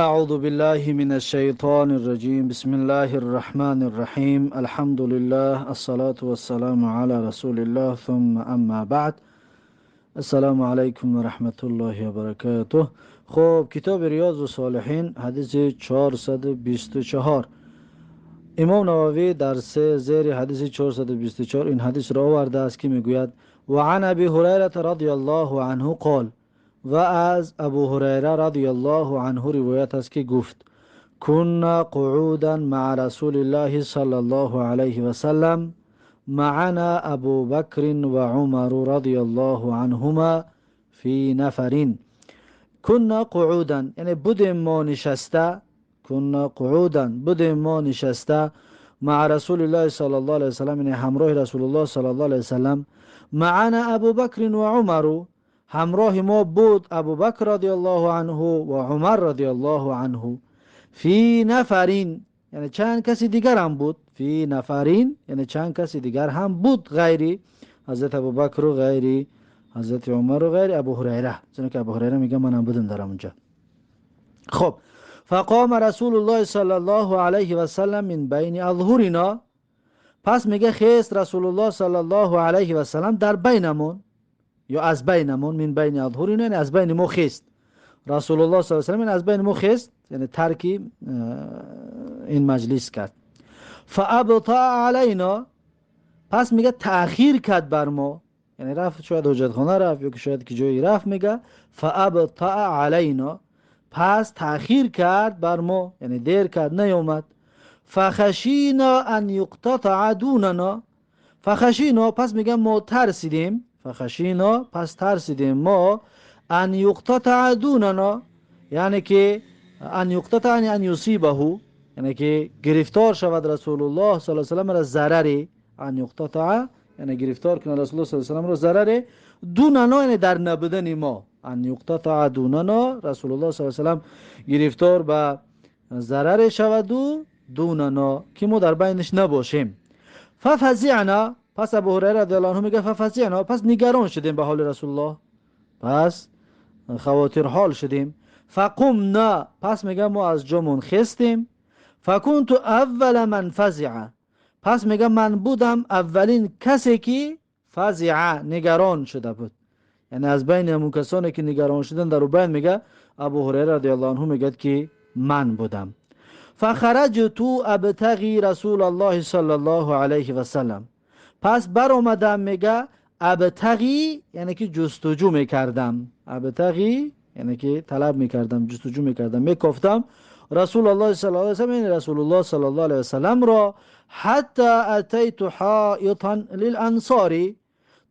أعوذ بالله من الشيطان الرجيم. بسم الله الرحمن الرحيم. الحمد لله، الصلاة والسلام على رسول الله، ثم أما بعد. السلام علیکم و رحمت الله و برکاته. خب، کتاب ریاض الصالحین، حدیث 424. امام نووی در سه زیر حدیث 424 این حدیث را آورده است که میگوید: و عن ابی هریره رضی الله عنه قال، و از ابو هریره رضی الله عنه روایت است که گفت: كنا قعودا مع رسول الله صلی الله علیه و سلم، معنا ابو بکر و عمر رضی الله عنهما فی نفر. كنا قعودا یعنی بودیم ما نشسته. كنا قعودا بودیم ما نشسته، مع رسول الله صلی الله علیه وسلم یعنی همراه رسول الله صلی الله علیه وسلم، معنا ابو بکر و عمر، همراه ما بود ابو بکر رضی الله عنه و عمر رضی الله عنه، فی نفرین یعنی چند کسی دیگر هم بود. فی نفرین یعنی چند کسی دیگر هم بود، غیری حضرت ابوبکر و غیری حضرت عمر و غیر ابو هریره، چون که ابو هریره میگه من هم بودم در اونجا. خب، فقام رسول الله صلی الله علیه و سلم من بین اظهرنا. پس میگه خیست رسول الله صلی الله علیه و سلم در بینمون یا از بینمون. من بین اظهرنا یعنی از بین ما خیست رسول الله صلی الله علیه و سلم، از بین ما خیست، یعنی ترکی این مجلس کرد. فابطا علینا، پس میگه تأخیر کرد بر ما، یعنی رفت، شاید حاجتخانه رفت یا که شاید که جایی رفت. میگه فابطا علینا، پس تأخیر کرد بر ما، یعنی دیر کرد، نیومد. فخشینا ان یقتطع دوننا. فخشینا، پس میگه ما ترسیدیم. فخشینا، پس ترسیدیم ما، ان یقتطع دوننا، یعنی که ان یقتطع یعنی ان یصیبه، یعنی که گرفتار شود رسول الله صلی الله علیه و سلم را ضرری. ان یقتطع یعنی گرفتار کنه رسول الله صلی الله علیه و سلم را ضرری، دوننا یعنی در نبودن ما. ان یقتطع دوننا، رسول الله صلی الله علیه و سلم گرفتار به ضرر شود و دوننا که ما در بینش نباشیم. ففزعنا، پس ابو هریره رضی الله عنه میگه ففزعنا، پس نگران شدیم به حال رسول الله، پس خواطر حال شدیم. فقمنا، پس میگه ما از جامون خستیم. فکنت اول من فزع، پس میگه من بودم اولین کسی که فزع نگران شده بود، یعنی از بین همون کسانی که نگران شدن در بین، میگه ابو هریره رضی الله عنه میگه که من بودم. فخرجت ابتغی رسول الله صلی الله علیه و سلم، پس برآمدم، میگه ابتغی یعنی که جستجو میکردم، ابتغی یعنی که طلب میکردم، جستجو میکردم، میکافتم رسول الله صلی الله علیه و سلم، یعنی رسول الله صلی الله علیه و سلم را. حتی اتیت حائطا للانصار،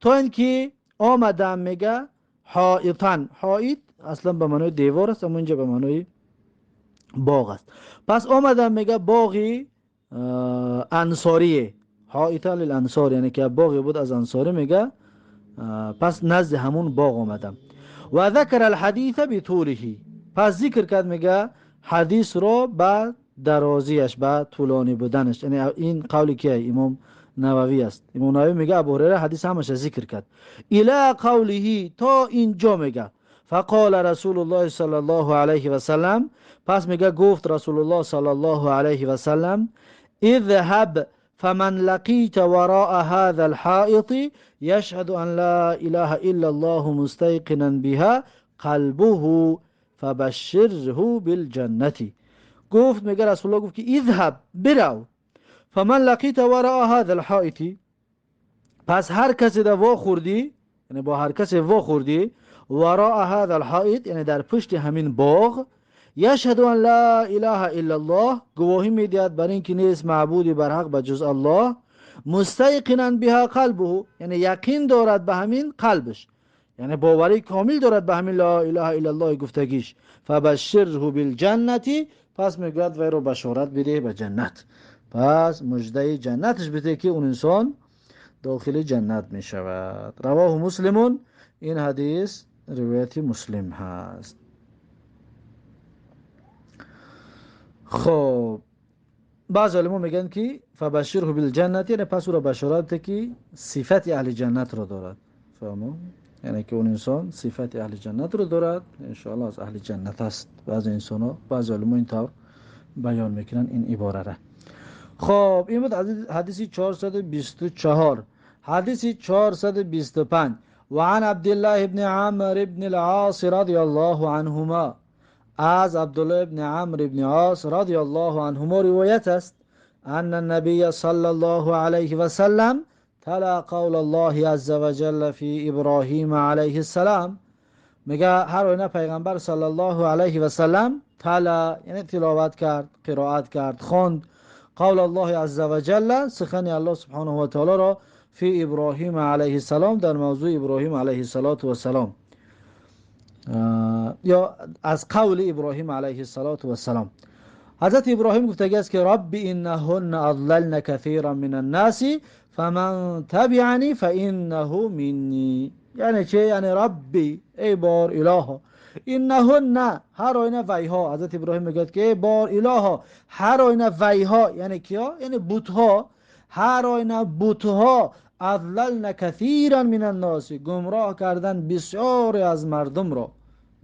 تا اینکه آمدم، میگه حائطا، حائط اصلا به معنای دیوار است، اما اینجا به معنای باغ است. پس آمدم میگه باغی انصاریه، حائطا للانصار یعنی که باغی بود از انصاری. میگه پس نزد همون باغ آمدم. و ذکر الحدیث بطوله، پس ذکر کرد میگه حدیث رو به درازیش، به طولانی بودنش. یعنی این قولی که امام نووی است، امام نووی میگه ابو هریره حدیث همش ذکر کرد، الی قوله، تا اینجا میگه فقال رسول الله صلی الله علیه و سلم، پس میگه گفت رسول الله صلی الله علیه و سلم: اذهب فمن لقيت وراء هذا الحائط يشهد أن لا إله إلا الله مستيقنا بها قلبه فبشره بالجنة. گفت، میگه رسول الله گفت که اذهب، برو، فمن لقيت وراء هذا الحائط، پس هر کسی در وا خوردی، یعنی با هر کسی وا خوردی، وراء هذا الحائط یعنی در پشت همین باغ، یشهد ان لا اله الا الله، گواهی میدهد بر اینکه نیست معبودی بر حق به جز الله، مستیقنا بها قلبه، یعنی یقین دارد به همین قلبش، یعنی باوری کامل دارد به همین لا اله الا الله گفتگیش، فبشره بالجنة، پس میگوید وی رو بشارت بده به جنت، پس مژده جنتش بده که اون انسان داخل جنت می شود. رواه مسلمون، این حدیث روایت مسلم هست. خب، بعض علما میگن که فبشره بالجنت یعنی پس او را بشارت بده که صفت اهل جنت را دارد. فهمو؟ یعنی که اون انسان صفت اهل جنت رو دارد، انشاءالله از اهل جنت است. بعضی انسان ها، بعضی علما اینطور بیان میکنن این عباره را. خب این بود حدیث 424. حدیث 425. وعن عبد الله بن عمرو بن العاص رضی الله عنهما، از عبدالله بن عمرو بن عاص رضی الله عنهما روایت است ان النبی صلی الله علیه و سلم تلا قول الله عز وجل فی ابراهیم علیه السلام. میگه هر آینه پیغمبر صلی الله علیه و سلم تلا یعنی تلاوت کرد، قرائت کرد، خواند قول الله عز وجل، سخن الله سبحانه و تعالی را، فی ابراهیم علیه السلام، در موضوع ابراهیم علیه السلام، یا از قول ابراهیم علیه السلام. حضرت ابراهیم گفته است که رب انهن اضللن كثيرا من الناس فمن تبعنی فانه منی. یعنی چه؟ یعنی ربی، ای بار اله، انهن هر آینه ویها. حضرت ابراهیم میگه که ای بار اله، هر آینه ویها، یعنی کیا؟ یعنی بتها. هر آینه بتها اضللن كثيرا من الناس، گمراه کردن بسیاری از مردم را،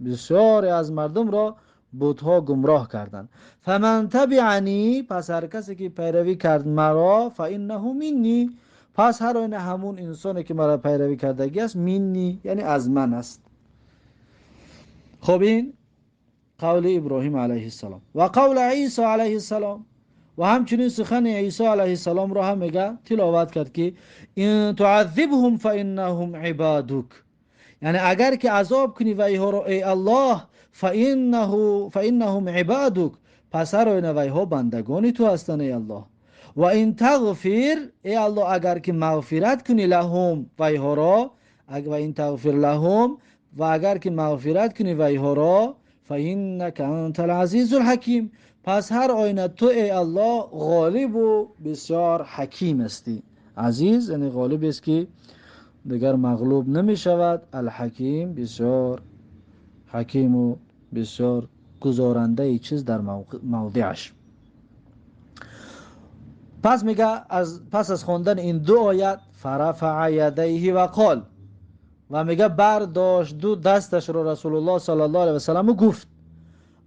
بسیاری از مردم را بتها گمراه کردند. فمن تبعنی، پس هر کسی که پیروی کرد مرا، فانه منی، پس هر آینه همون انسانی که مرا پیروی کردگی است، منی یعنی از من است. خب این قول ابراهیم علیه السلام. و قول عیسی علیه السلام، و همچنین سخن عیسی علیه السلام را هم میگه تلاوت کرد که ان تعذبهم فانهم عبادک، یعنی اگر که عذاب کنی و ایها را ای الله، فانهم عبادک، پس هر آینه ویها بندگان تو هستند ای الله. و ان تغفر، ای الله اگر که مغفرت کنی لهم ویها را، و ان تغفر لهم، و اگر که مغفرت کنی ویها را، فانک انت العزیز الحکیم، پس هر آینه تو ای الله غالب و بسیار حکیم هستی. عزیز یعنی غالب است که دیگر مغلوب نمی شود، الحکیم بسیار حکیم و بسیار گزارنده چیز در موضعش. پس میگه پس از خواندن این دو آیت فرفع یدیه و قال، و میگه برداشت دو دستش رو رسول الله صلی الله علیه و سلم و گفت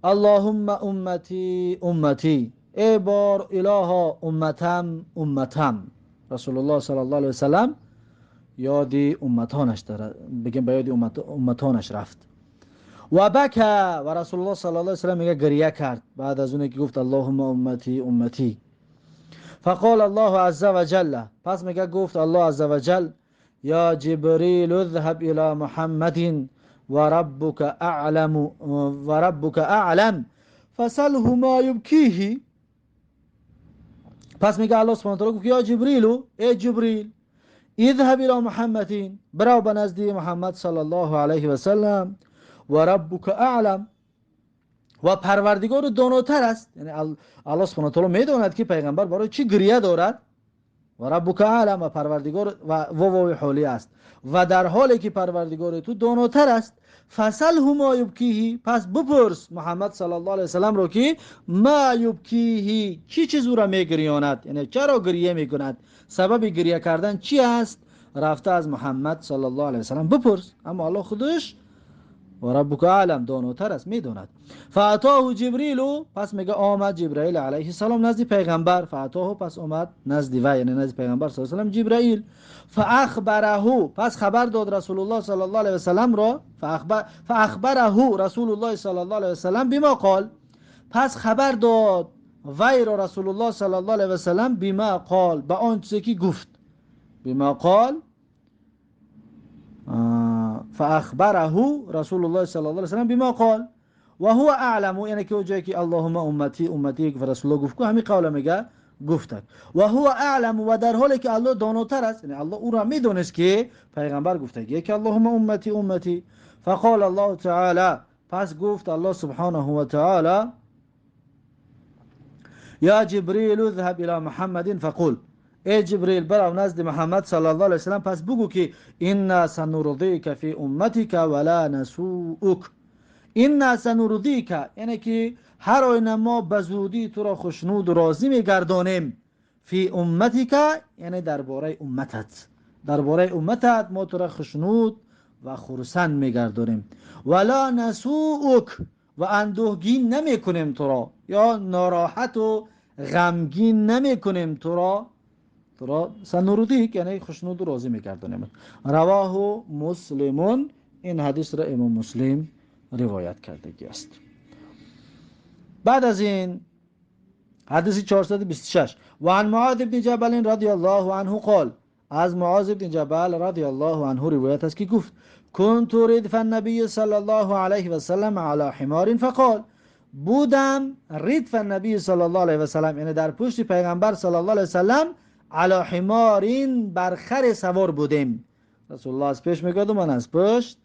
اللهم امتی امتی، ای بار الها امتم امتم. رسول الله صلی الله علیه و سلم یادی امتانش داره، بگیم به یادی امتانش رفت. و بکا، و رسول الله صلی الله علیه و سلم میگه گریه کرد بعد از اون که گفت اللهم امتی امتی. فقال الله عز وجل، پس میگه گفت الله عز وجل یا جبریل اذهب الى محمد وربك اعلم وربك اعلم فسله ما يبكيه. پس میگه الله سبحانه و تعالی گفت یا جبریل، ای جبریل، اذهب الى محمد، برو به نزد محمد صلی الله علیه و سلم، و ربک اعلم، و پروردگار داناتر است. یعنی الله سبحانه و تعالی میداند که پیغمبر برای چی گریه دارد. و ربک اعلم، و پروردگار و واو حالی است، و در حالی که پروردگار تو داناتر است. فسله ما یبکیه، پس بپرس محمد صلی الله علیه و سلم رو که ما یبکیه، چی چیز او را میگریاند، یعنی چرا گریه میکند، سبب گریه کردن چی است. رفته از محمد صلی الله علیه و سلم بپرس، اما الله خودش و ربک اعلم داناتر است، میداند. فاتاه جبریل، پس میگه آمد جبرائیل علیه السلام نزد پیغمبر. فاتاه، پس آمد نزد وی، یعنی نزد پیغمبر صلی الله علیه و سلم جبرائیل. فاخبره، پس خبر داد رسول الله صلی الله علیه و سلم را. فاخبره رسول الله صلی الله علیه و سلم بما قال، پس خبر داد وی را رسول الله صلی الله علیه و سلم بما قال، به آن چیزی که گفت. بما قال فاخبره رسول الله صلی الله علیه و سلم بما قال و هو اعلم، یعنی که جایی که اللهم امتی امتی که رسول الله گفت، همین قول میگه گفت. و هو اعلم، و در حالی که الله داناتر است، یعنی الله او را میدونست که پیغمبر گفته که اللهم امتی امتی. فقال الله تعالی، پس گفت الله سبحانه و تعالی یا جبریل اذهب الى محمد فقل، ای جبریل برو نزد محمد صلی الله علیه و سلم، پس بگو که انا سنرضیک فی امتک ولا نسوءک. انا سنرضیک یعنی که هر آینه ما به زودی تو را خوشنود و راضی میگردانیم. فی امتک یعنی درباره امتت، درباره امتت ما تو را خوشنود و خرسند میگردانیم. ولا نسوءک، و اندوهگین نمیکنیم تو را، یا ناراحت و غمگین نمیکنیم تو را، تو را سنرضیک یعنی خوشنود و راضی میگردانیم. رواه مسلمون، این حدیث را امام مسلم روایت کردگی است. بعد از این حدیث 426، و عن معاذ بن جبل رضی الله عنه قال، از معاذ بن جبل رضی الله عنه روایت است که گفت كنت ردف النبی صلی الله علیه و سلم علی حمار فقال، بودم ردف النبی صلی الله علیه و سلم یعنی در پشت پیغمبر صلی الله علیه و سلم، علی حمار بر خر سوار بودیم. رسول الله از پیش میگفت و من از پشت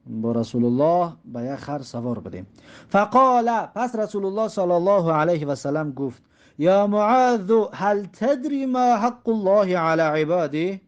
با رسول الله به یک خر سوار بودیم. فقال، پس رسول الله صلی الله علیه و سلم گفت یا معاذ هل تدری ما حق الله علی عباده،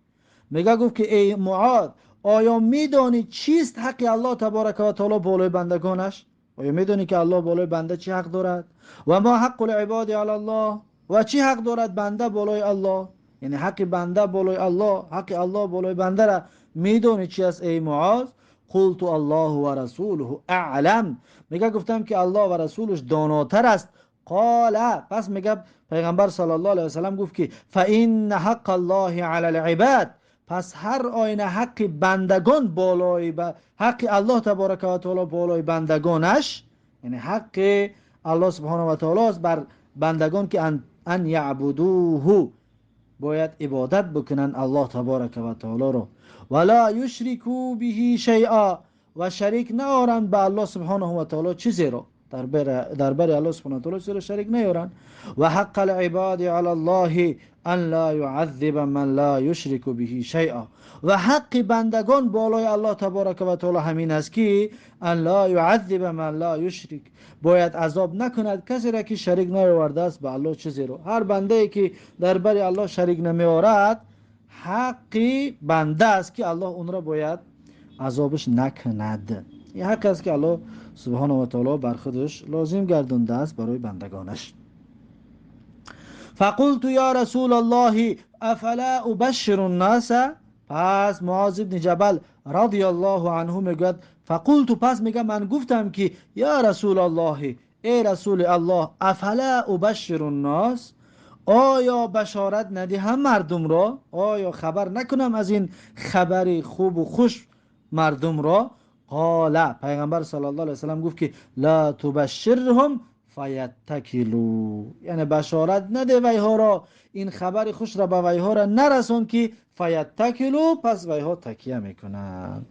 میگه گفت که ای معاذ آیا میدانی چیست حق الله تبارک و تعالی بالای بندگانش؟ آیا میدانی که الله بالای بنده چی حق دارد؟ و ما حق العباد علی الله، و چی حق دارد بنده بالای الله؟ یعنی حق بنده بالای الله، حق الله بالای بنده را میدانی چی است ای معاذ؟ قلت الله و رسوله اعلم، میگه گفتم که الله و رسولش داناتر است. قال، پس میگه پیغمبر صلی الله علیه و سلم گفت که فان حق الله علی العباد، پس هر آینه حق بندگان بالای حق الله تبارک و تعالی بالای بندگانش، یعنی حق الله سبحانه و تعالی است بر بندگان که ان یعبدوه، باید عبادت بکنن الله تبارک و تعالی رو، ولا یشرکو به شیئا، و شریک نآرند به الله سبحانه و تعالی چیزی رو، در بر الله سبحانه و تعالی چیزی رو شریک نیارند. و حق العباد علی الله ان لا يعذب من لا یشرک به شیئا، و حق بندگان بالای الله تبارک و تعالی همین است که ان لا يعذب من لا یشرک، باید عذاب نکند کسی را که شریک نیاورده است به الله چیزی رو. هر بنده ای که در بر الله شریک نمیآورد حق بنده است که الله اون را باید عذابش نکند. این حق است که الله سبحانه و تعالی بر خودش لازم گردانده است برای بندگانش. فقلت یا رسول الله افلا ابشر الناس، پس معاذ بن جبل رضی الله عنه میگوید فقلت، پس میگه من گفتم که یا رسول الله، ای رسول الله، افلا ابشر الناس، آیا بشارت ندهم مردم را؟ آیا خبر نکنم از این خبر خوب و خوش مردم را؟ قال، پیغمبر صلی الله علیه و سلم گفت که لا تبشرهم فیتکلوا، یعنی بشارت نده ویها را، این خبر خوش را به ویها را نرسون که فیتکلوا، پس ویها تکیه میکنن،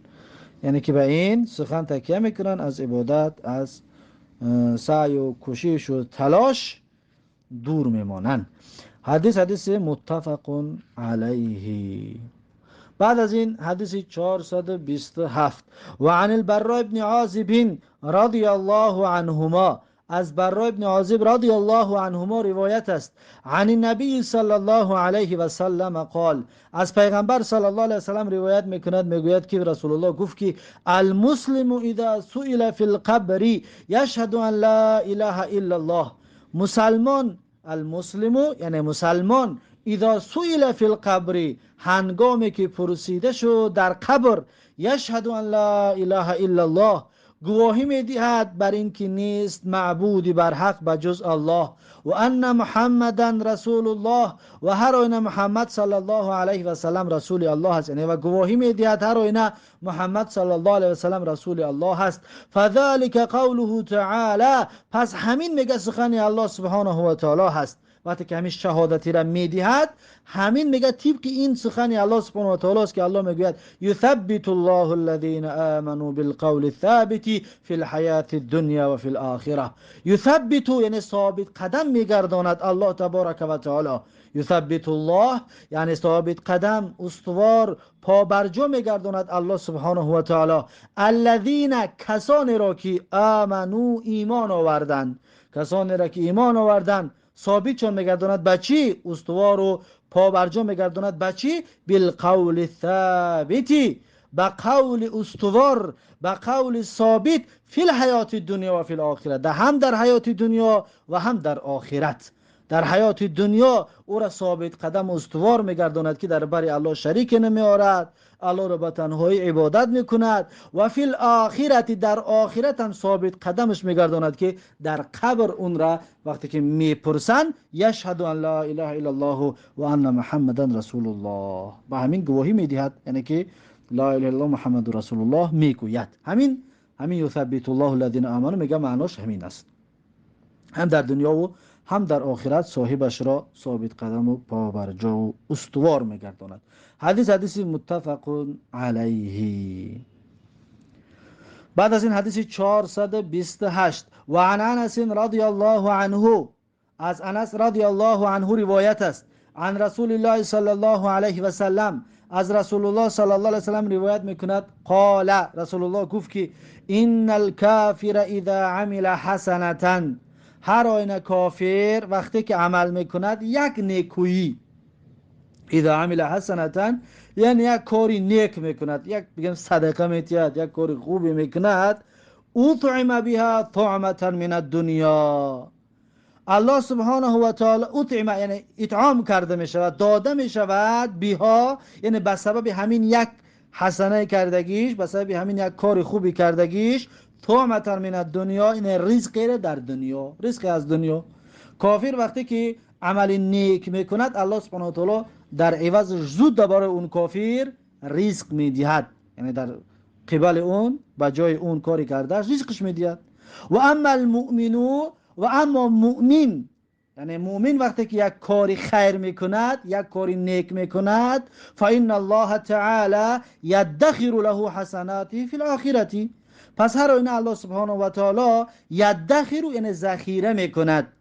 یعنی که به این سخن تکیه میکنن، از عبادت، از سعی و کوشش و تلاش دور میمانند. حدیث حدیث متفق علیه. بعد از این حدیث 427، و عن البراء بن عازب رضی الله عنهما، از براء بن عازب رضی الله عنهما روایت است، عن النبی صلی الله علیه و سلم قال، از پیغمبر صلی الله علیه و سلم روایت میکند، میگوید که رسول الله گفت که المسلم اذا سئل فی القبر یشهد ان لا اله الا الله، مسلمان، المسلم یعنی مسلمان، اذا سئل فی القبر، هنگامی که پرسیده شد در قبر، یشهد ان لا اله الا الله، گواهی میدهد بر اینکه نیست معبودی بر حق به جز الله، و ان محمدا رسول الله، و هر آینه محمد صلی الله علیه و سلم رسول الله است، یعنی و گواهی میدهد هر آینه محمد صلی الله علیه و سلم رسول الله است. فذلك قوله تعالی، پس همین میگه سخن الله سبحانه و تعالی هست. وقتی که همین شهادتی را میدهد، همین میگه طبق این سخن الله سبحانه و تعالی است که الله میگوید یثبت الله الذین آمنوا بالقول الثابت فی الحیات الدنیا و فی الاخره. یثبت یعنی ثابت قدم میگرداند الله تبارک و تعالی. یثبت الله یعنی ثابت قدم، استوار، پابرجا میگرداند الله سبحانه و تعالی. الذین، کسانی را که آمنو ایمان آوردند، کسانی را که ایمان آوردند ثابت چون میگرداند به چی؟ استوار و پابرجا میگرداند به چی؟ بالقول الثابت، به قول استوار، به قول ثابت، فی الحیات الدنیا و فی الاخره، ده هم در حیات دنیا و هم در آخرت. در حیات دنیا او را ثابت قدم استوار میگرداند که در بر الله شریک نمیآورد، الله را به تنهایی عبادت میکند. و فی الاخرت، در آخرت هم ثابت قدمش میگرداند که در قبر اون را وقتی که میپرسند یشهد ان لا اله الا الله و ان محمدا رسول الله، به همین گواهی میدهد، یعنی که لا اله الا الله محمد رسول الله میگوید. همین یثبت الله الذین آمنوا میگه معناش همین است، هم در دنیا و هم در آخرت صاحبش را ثابت قدم و پابرجا و استوار میگرداند. حدیث متفق علیه. بعد از این حدیث 428 و عن انس رضی الله عنه، از انس رضی الله عنه روایت است، عن رسول الله صلی الله علیه و سلم، از رسول الله صلی الله علیه و سلم روایت میکند، قال رسول الله گفت که ان الکافر اذا عمل حسنة، هر آینه کافر وقتی که عمل میکند یک نیکویی، اذا عمل حسنة یعنی یک کاری نیک میکند، یک بگم صدقه میتید، یک کاری خوبی میکند، اطعم بها طعمة من الدنیا، الله سبحانه و تعالی اطعم یعنی اطعام کرده میشود، داده میشود، بها یعنی به سبب همین یک حسنه کردگیش، به سبب همین یک کار خوبی کردگیش، طعمة من الدنیا یعنی رزق در دنیا، رزق از دنیا. کافر وقتی که عمل نیک میکند الله سبحانه و تعالی در عوض زود دوباره اون کافر رزق میدهد، یعنی در قبال اون به جای اون کاری کردهش رزقش میدهد. و اما المؤمن، و اما مؤمن یعنی مؤمن وقتی که یک کاری خیر میکند، یک کاری نیک میکند، فان الله تعالی یدخر له حسناته فی الاخرة، پس هر آینه الله سبحانه و تعالی یدخر یعنی ذخیره میکند،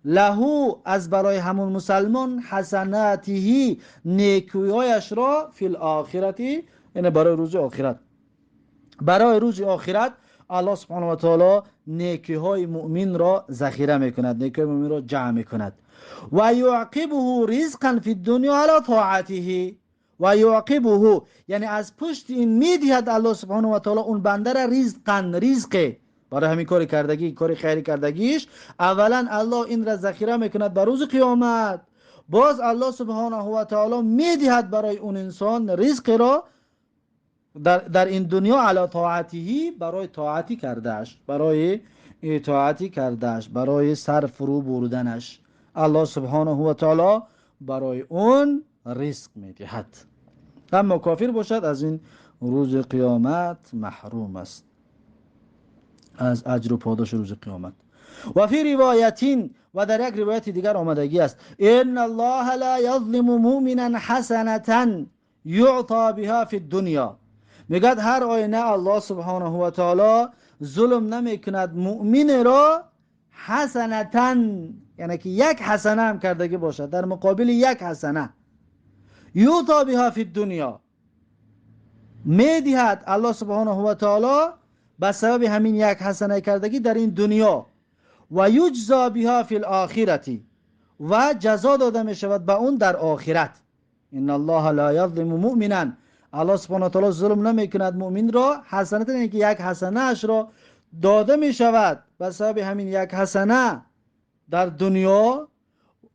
له از برای همون مسلمان، حسناته نیکویایش را، فی الاخرة یعنی برای روز آخرت، برای روز آخرت الله سبحانه و تعالی نیکی های مؤمن را ذخیره میکند، نیکی های مؤمن را جمع میکند. و یعقبه رزقا فی الدنیا علی طاعته، و یعقبه یعنی از پشت این میدهد الله سبحانه و تعالی اون بنده را رزقا، رزق برای همین کار کردگی، کار خیری کردگیش، اولا الله این را ذخیره میکند بر روز قیامت، باز الله سبحانه و تعالی میدهد برای اون انسان رزق را در این دنیا علی طاعته، برای طاعتی کردهش، برای اطاعتی کردهش، برای سر فرو بردنش الله سبحانه و تعالی برای اون رزق میدهد. اما کافر باشد از این روز قیامت محروم است، از اجر و پاداش روز قیامت. و فی روایتین، و در یک روایت دیگر آمدگی است، ان الله لا یظلم مؤمنا حسنة یعطی بها فی الدنیا، میگد هر آینه الله سبحانه و تعالی ظلم نمیکند مؤمن را حسنة، یعنی که یک حسنه هم کردگی باشد، در مقابل یک حسنه، یعطی بها فی الدنیا میدهد الله سبحانه و تعالی به سبب همین یک حسنه کردگی در این دنیا، و یجزا بها فی الاخرة و جزا داده می شود به اون در آخرت. ان الله لا یظلم مؤمنا، الله سبحانه و تعالی ظلم نمی کند مؤمن را، حسنه یعنی که یک حسنه اش را داده می شود به سبب همین یک حسنه در دنیا،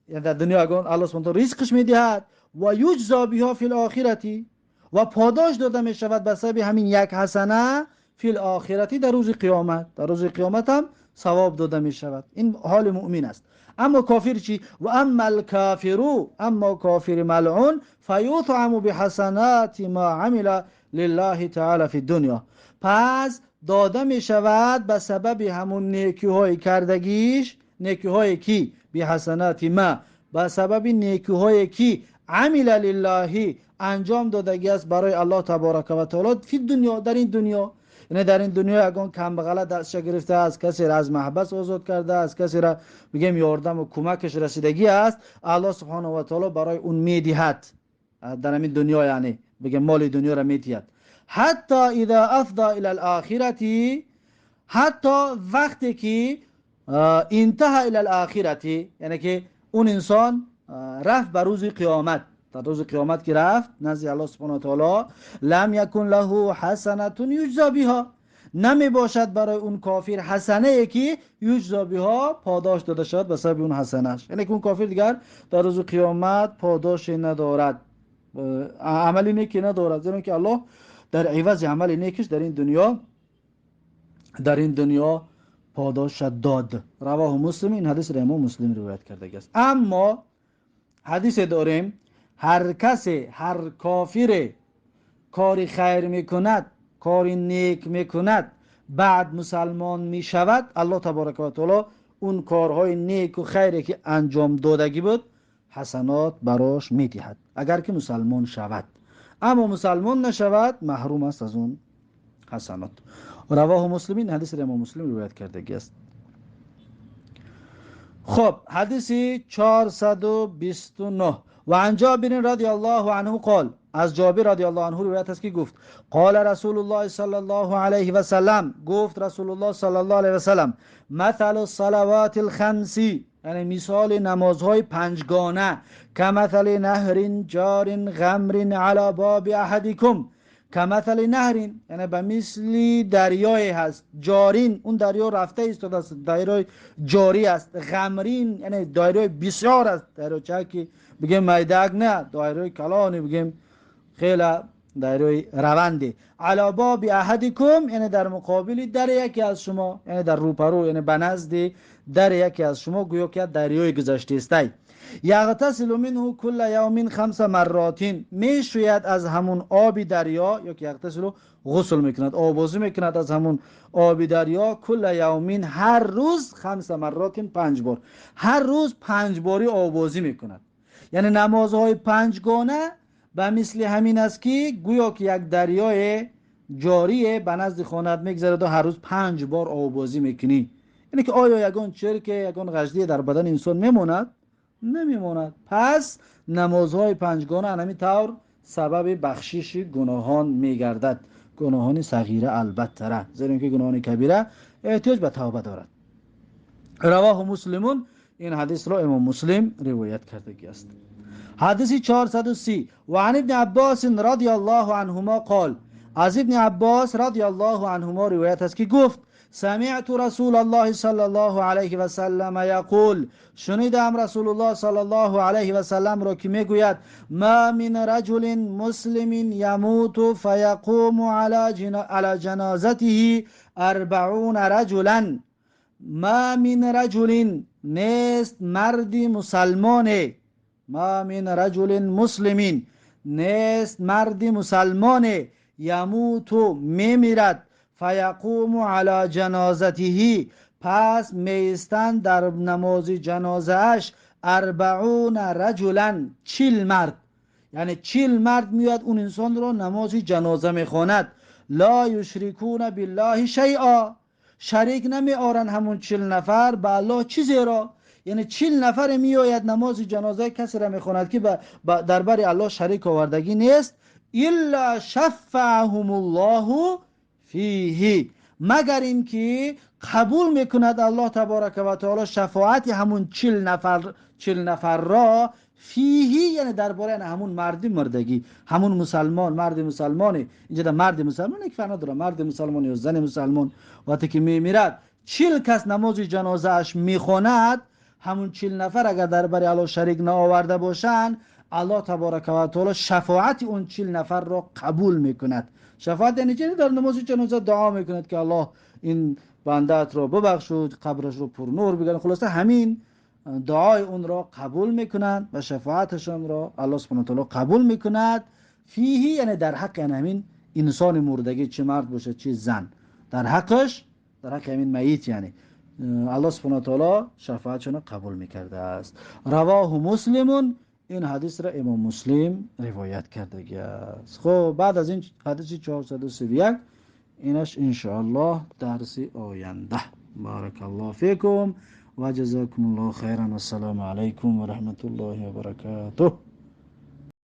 یعنی در دنیا اگر الله سبحانه و تعالی رزقش می دهد، و یجزا بها فی الاخرة و پاداش داده می شود به سبب همین یک حسنه فی الاخرة در روز قیامت، در روز قیامت هم ثواب داده می شود. این حال مؤمن است. اما کافر چی؟ و اما الکافر، اما کافر ملعون، فیطعم بحسنات ما عمل لله تعالی فی الدنیا، پس داده می شود به سبب همون نیکی های کردگیش، نیکی های کی؟ بحسنات ما، به سبب نیکی های کی عمل لله انجام دادگی است برای الله تبارک و تعالی فی دنیا، در این دنیا، یعنی در این دنیا اگه کم بغله دستش گرفته است، کسی را از محبس آزاد کرده است، کسی را بگیم یاردم و کمکش رسیدگی است، الله سبحانه و تعالی برای اون میدهد در همین دنیا، یعنی بگیم مال دنیا را میدهد. حتی اذا افضى الى الاخرة، حتی وقتی که انتهى الى الاخرة، یعنی که اون انسان رفت به روز قیامت، در روز قیامت که رفت نزد الله سبحانه و تعالی، لم یکن له حسنة یجزا بها، نمی باشد برای اون کافر حسنه که یجزا بها پاداش داده شود به سبب اون حسنش. یعنی که اون کافر دیگر در روز قیامت پاداش ندارد، عملی نیکی ندارد، زیرا که الله در عوض عمل نیکش در این دنیا پاداش داد. رواه مسلم. این حدیث را امام مسلم روایت کرده است. اما حدیث داریم هر کسی، هر کافر کاری خیر میکند، کاری نیک میکند، بعد مسلمان میشود، الله تبارک و تعالی اون کارهای نیک و خیری که انجام دادگی بود حسنات براش میدهد اگر که مسلمان شود. اما مسلمان نشود، محروم است از اون حسنات. رواه مسلم. این حدیث را امام مسلم روایت کرده است. خب، حدیث 429. و عن جابر رضی الله عنه قال، از جابر رضی الله عنه روایت است که گفت: قال رسول الله صلی الله علیه و سلم، گفت رسول الله صلی الله علیه و سلم: مثل الصلوات الخمس، یعنی مثال نمازهای پنجگانه، کمثل نهر جار غمر علی باب احدکم. کمثل نهر، یعنی به مثل دریای هست، جارین، اون دریا رفته ایستاده است، دریای جاری است، غمرین، یعنی دریای بسیار است، دریاچه که بگیم میدک نه، دریای کلانی بگیم، خیلی دریای روندی. علی باب احدکم، یعنی در مقابل در یکی از شما، یعنی در روپرو، یعنی به نزد در یکی از شما گویا که دریای گذشته است. یغتسل منه کل یوم خمس مرات، میشوید از همون آب دریا، یا که یغتسل غسل میکند، آبازی میکند از همون آب دریا، کل یوم هر روز، خمس مرات پنج بار، هر روز پنج باری آبازی میکند. یعنی نمازهای پنجگانه به مثل همین است که گویا که یک دریای جاریه به نزد خانت میگذرد و هر روز پنج بار آبازی میکنی. یعنی که آیا یگان چرک، یگان غشدی در بدن انسان میموند؟ نمیموند. پس نمازهای پنجگانه همین طور سبب بخشش گناهان میگردد، گناهان صغیره البته، زیرا که گناهان کبیره احتیاج به توبه دارد. رواه مسلم. این حدیث را امام مسلم روایت کرده است. حدیث 430. و عن ابن عباس رضی الله عنهما قال، از ابن عباس رضی الله عنهما روایت است که گفت: سمعت رسول الله صلی الله علیه و سلم یقول، شنیدم رسول الله صلی الله علیه و سلم را که میگوید: ما من رجل مسلم یموت فیقوم على جنازته 40 رجلا. ما من رجل، نیست مردی مسلمان، ما من رجل مسلم، نیست مردی مسلمان، یموت میمیرد، فیقوم علی جنازته، پس میستند در نماز جنازهش، 40 رجلا، 40 مرد، یعنی 40 مرد میاد اون انسان رو نماز جنازه میخواند. لا یشرکون بالله شیئا، شریک نمی آرن همون 40 نفر به الله چیزی را. یعنی 40 نفر میآید نماز جنازه کسی را میخواند که در بر الله شریک آوردگی نیست. الا شفعهم الله فیه، مگر اینکه قبول میکند الله تبارک و تعالی شفاعت همون 40 نفر، 40 نفر را، فیه، یعنی درباره همون مردی مردگی، همون مسلمان، مرد مسلمانی. اینجا در مرد مسلمان یک فرق نداره، مرد مسلمان یا زن مسلمان، وقتی که میمیرد 40 کس نماز جنازه اش میخواند، همون 40 نفر اگر در بر الله شریک نآورده باشند، الله تبارک و تعالی شفاعت اون 40 نفر را قبول میکند. شفاعت یعنی چی؟ در نماز جنازه دعا میکند که الله این بندت را ببخشود، قبرش رو پر نور بگردان. خلاصه همین دعای اون را قبول میکنند و شفاعتشان را الله سبحانه و تعالی قبول میکند. فیه، یعنی در حق همین انسان مردگی، چه مرد باشه چه زن، در حقش، در حق همین میت، یعنی الله سبحانه و تعالی شفاعتشان قبول میکرده است. رواه مسلم. این حدیث را امام مسلم روایت کرده است. خب، بعد از این حدیث 431، اینش انشاءالله درس آینده. بارک الله فیکم و جزاکم الله خیرا و السلام علیکم و رحمت الله و برکاته.